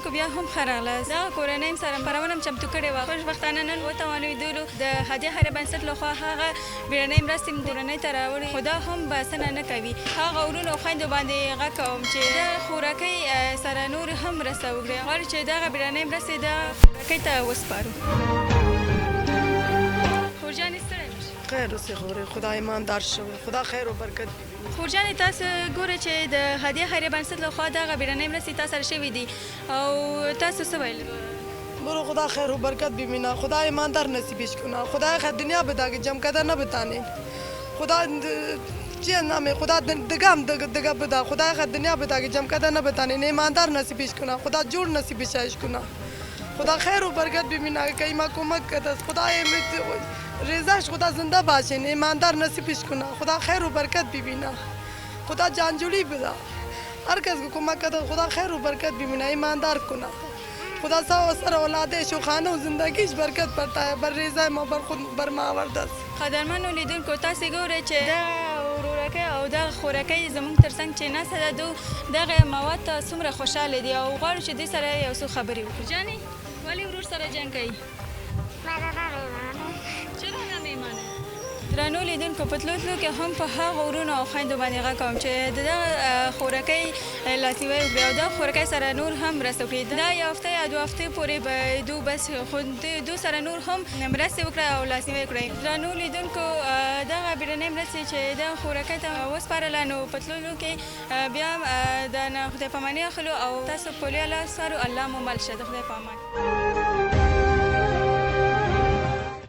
لیدونکو بیا هم ښه راغلاست. دغه کورنۍ هم سره خپرونه هم چمتو کړې وه. خوشبختانه نن وتوانېدلو د هدیه خیریه بنسټ له خوا هغه بیړنۍ مرستې مو کورنۍ ته راوړي، خو دا هم بسنه نه کوي. هغه وروڼو او خویندو باندې غږ کوم چې دغه خورکۍ سره نور هم مرسته وکړي. غواړو چې دغه بیړنۍ مرستې دغه خورکۍ ته وسپارو. خورجانې ستړی مه شې. خیر اوسې خورې، خدا ایماندار شوی، خدا خیر او برکت. خورجانې تاسو ګورئ چې د هدیه خیریه بنسټ له خوا دغه بیړنۍ مرستې تاسو سره شوې دي او تاسو څه ویل؟ برو خدا خیر و برکت ببینا، خدا ایماندار نصیبش کنه، خدا خیر دنیا بتا که جم کده نبتانه، خدا چه نامه خدا دگام دگا بدا، خدا خیر دنیا بتا که جم کده نبتانه، ایماندار نصیبش کنه، خدا جوړ نصیبش کنه، خدا خیر و برکت ببینا که ما کمک کده، خدا رضاش خدا زنده باشه، ایماندار نصیبش کنه، خدا خیر و برکت ببینا، خدا جانجوړي بدا، هر کس کو کمک کده، خدا خیر و برکت ببینا، ایماندار کنه، خدا سر اولاده شو خانه و زندگیش برکت پرتا ہے، بر رضا ما بر خود بر ما وردس. قدرمنو لیدونکو تاسې ګورئ چې دغه ورورکۍ او دغه خورکۍ زموږ ترڅنګ چې ناسته ده، دو دغه مواد ته څومره خوشحاله دي او غواړو چې دوی سره یو څو خبرې وکړو. جانې ولې ورور سره جنګ کوي؟ چرا نه میمانه؟ درنو لیدونکو په تلو تلو کې هم په هغو وروڼو او خویندو باندې غږ کوم چې د دغه خورکۍ لاسنیوی وکړي او دغه خورکۍ سره نور هم مرسته وکړي. دا یو هفته یا دوه هفتې پورې به دو بس، خو دو سره نور هم مرستې وکړي او لاسنیوی وکړي. درنو لیدونکو دغه بیړنۍ مرستې چې دغه خورکۍ ته وسپارله، نو په تللو کې بیا د خدای پاماني اخلو او تاسو په لوی الله سپارو. الله مو مل شه، د خدای په امان.